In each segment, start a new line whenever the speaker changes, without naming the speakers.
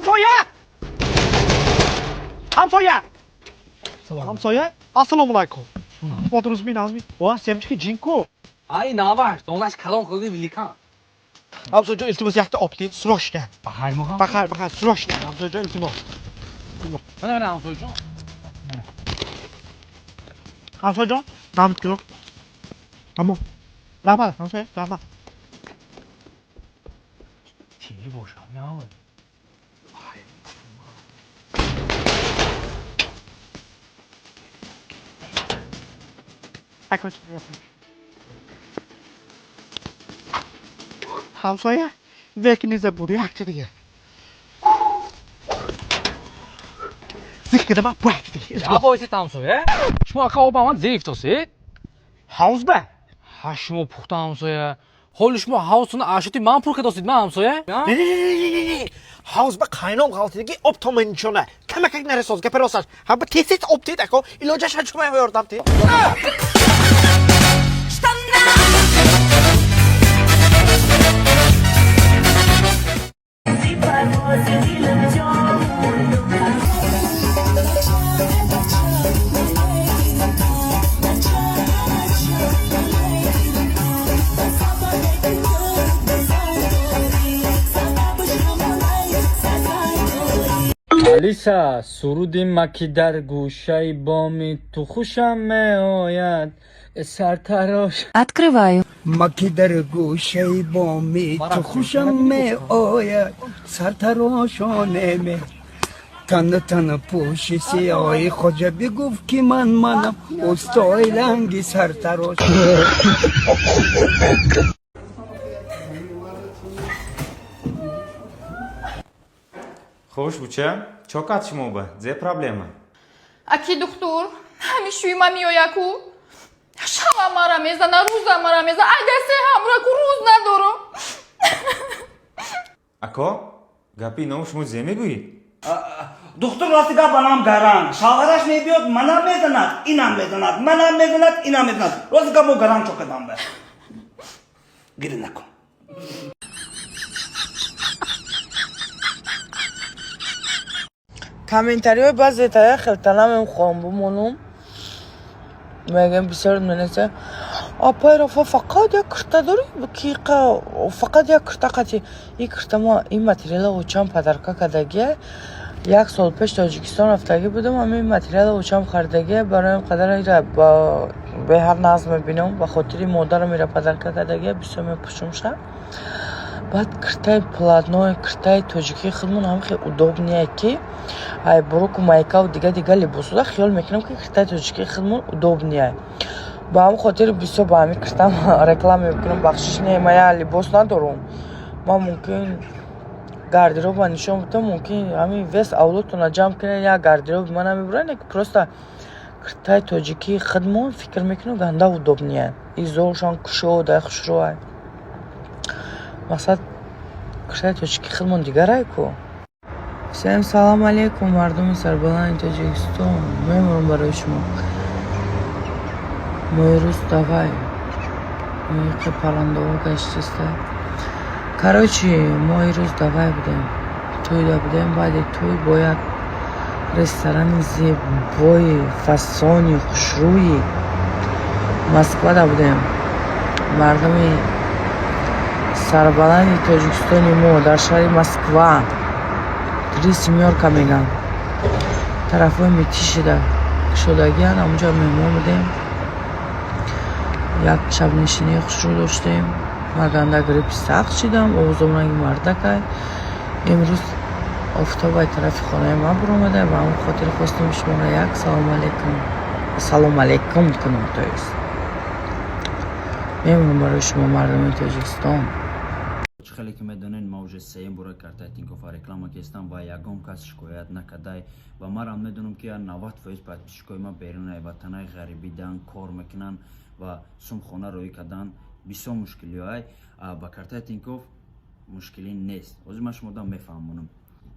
Ҳамсоя! Ҳамсоя! Ҳамсоя, ассалому алайкум. Смотрим, назми. О, семечки ҷинку.
Ай, наваш, донаш калон қилди великан.
Ҳамсояҷон, илтимос, якта об дед, срочно.
Бахайр муҳам.
Бахайр, бахайр, срочно. Ҳамсояҷон, илтимос.
Mana mana ҳамсояҷон.
Ҳамсояҷон, намит кило. Тамом. Раҳмат, ҳамсоя, раҳмат.
Тили бошам, я.
Ҳамсоя, век не забуду, якта дига. Зикр кардам, бу якта дига.
Я боисед ҳамсоя. Шумо ака об амад зер ифтосед?
Ҳавз ба?
Ҳа, шумо пухта ҳамсоя. Ҳоли шумо ҳавзтуна ашоти ман пур кардосид, ман ҳамсоя?
Не, не, не, не, не. Ҳавз ба қайном ғалтидаги об то манчона. Камакак нарасоз, гапа росташ. Ҳа ба тез тез об тед ако, илоҷаш ҳа чума ёрдам тед.
Алиса, суруди маки дар гӯшаи боми ту хушам меояд, сартарош.
Открываю.
Маки дар гӯшаи боми ту хушам меояд, сартарошонеме. Тан тан пӯши сиёҳи хоҷа бигуфт, ки ман манам устои ланги сартарош.
Хуш, буча, чо кад шумо ба зе проблема?
Аки духтур, ҳами шӯйма меояку. Шава мара мезана, рӯза мара мезана. Ай дасе ҳамраку рӯз надорам.
Ако, гапи иново шумо зе мегӯед?
Духтур, рости гап, манам гаранг. Шавҳараш мебиёд, манам мезанад, инам мезанад, манам мезанад, инам мезанад. Рости гап, мо гаранг чо кардам ба. Гирӣ накун.
Комментариҳои баъзе тая хелта намехоҳам бимонам. Мегӯям, бисёр менависанд: апай Рафа, фақат як курта дорӣ, ки фақат як курта қати ин курта. Мо ин материала очам подарка кардагия. Як сол пеш Тоҷикистон рафтагӣ будам, ҳамин материала очам харидагия. Барои қадар ира беҳад нағз мебинам, ба хотири модарам ира подарка кардагия, бисёр мепӯшумша. Баъд киртаи платной, киртаи тоҷикии худмон ҳам хеле удобный е, ки ай бруку, майкаву дига дига либосода хиёл мекунам, ки киртаи тоҷикии худмон удобный е. Ба ҳамин хотир бисёр ба ҳамин киртам реклама мекунам. Бахшиш, не, ман як либос надорум. Ман мумкин гардероба нишон бидам, мумкин ҳамин вес авлодтона ҷамъ кунед, як гардероби ман намебурад. Не, просто киртаи тоҷикии худмон фикр мекунам ганда удобный е, изоршон кушода, хушрӯай. Мақсад, киртаи тоҷикии худмон дигарай ку. Всем салом алейкум, мардуми сарбаланди Тоҷикистон. Мемонам барои шумо. Мои рӯз давай иқи паррандаҳо гаштиста. Короче, мо ирӯз давай будем, тӯйда будем. Баъди тӯй бо як ресторани зебои фасони хушрӯи Москвада будем. Мардуми сарбаланди Тоҷикистони мо, дар шаҳри Москва, Три семёрка меган, тарафҳои Мытищида кушодагиан, ҳамонҷо меҳмон будем. Як шабнишинии хушрӯ доштем. Ман ганда гриппи сахт шидам, овозом ранги мардакай. Имрӯз офтобай тарафи хонаи ман баромада, ба ҳамон хотир хостем шуморо як салом алейкум, салом алейкум кунам. То есть мемонам барои шумо, мардуми Тоҷикистон.
Чӣ хеле ки медонед, ма уже сеюм бора картаи Тинькоффа реклама кестам ва ягон кас шикоят накардай. Ва марам медонам, ки 90% подписчикои ма берунаи ватанаи ғарибидан кор мекунанд ва сумхона роҳӣ кардан бисёр мушкилиҳоай. Ба картаи Тинькофф мушкилӣ нест. Ҳозир ман шумода мефаҳмонам.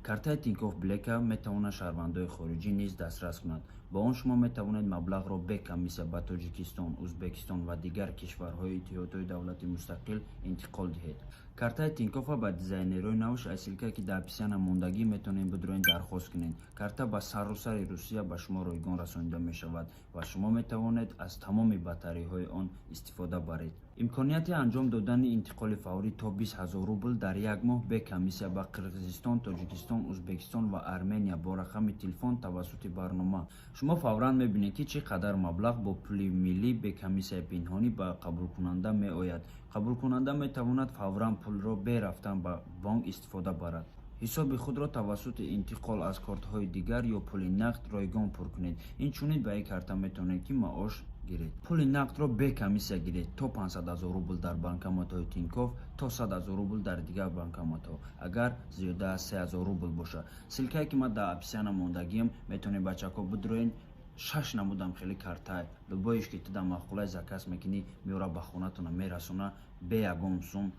Картаи Тинькофф Блека метавонад шаҳрвандои хориҷӣ низ дастрас кунад. Бо он шумо метавонед маблағро бе комиссия ба Тоҷикистон, Узбекистон ва дигар кишварҳои Иттиҳодҳои давлати мустақил интиқол диҳед. Картаи Тинькоффа ба дизайнерҳои навш аз ссылка, ки дар описания мондагӣ, метавонед бидроен, дархост кунед. Карта ба саросари Русия ба шумо ройгон расонида мешавад ва шумо метавонед аз тамоми бартариҳои он истифода баред. Имконияти анҷом додани интиқоли фаврӣ то 20 000 рубл дар як моҳ бе комиссия ба Қирғизистон, Тоҷикистон, Узбекистон ва Армения бо рақами телефон тавассути барнома. Шумо фавран мебинед, ки чӣ қадар маблағ бо пули миллӣ бе комиссияи пинҳонӣ ба қабулкунанда меояд. Қабулкунанда метавонад фавран пулро бе рафтан ба бонк истифода барад. Ҳисоби худро тавассути интиқол аз кортҳои дигар ё пули нақд ройгон пур кунед. Инчунин ба ин карта метавонед, ки маош гиред. Пули нақдро бе комиссия гиред то 500 000 рубл дар банкоматҳои Тинькофф, то 100 000 рубл дар дигар банкоматҳо, агар зиёда аз 3000 рубл бошад. Ссылка е ки ман дар описания мондагиам, метавонед, бачако, бидроен. Шаш намудам хеле картай, любой ш ки ту дар маъқулай, заказ мекунӣ, меора, ба хонатона мерасона бе ягон сум.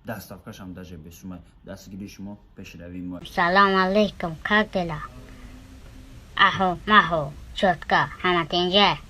Доставка шам даже бесумай. Дастгирии шумо пешравии мо.
Салам алейкум, как дела? Ахо, махо, чётко, ҳама тинҷа.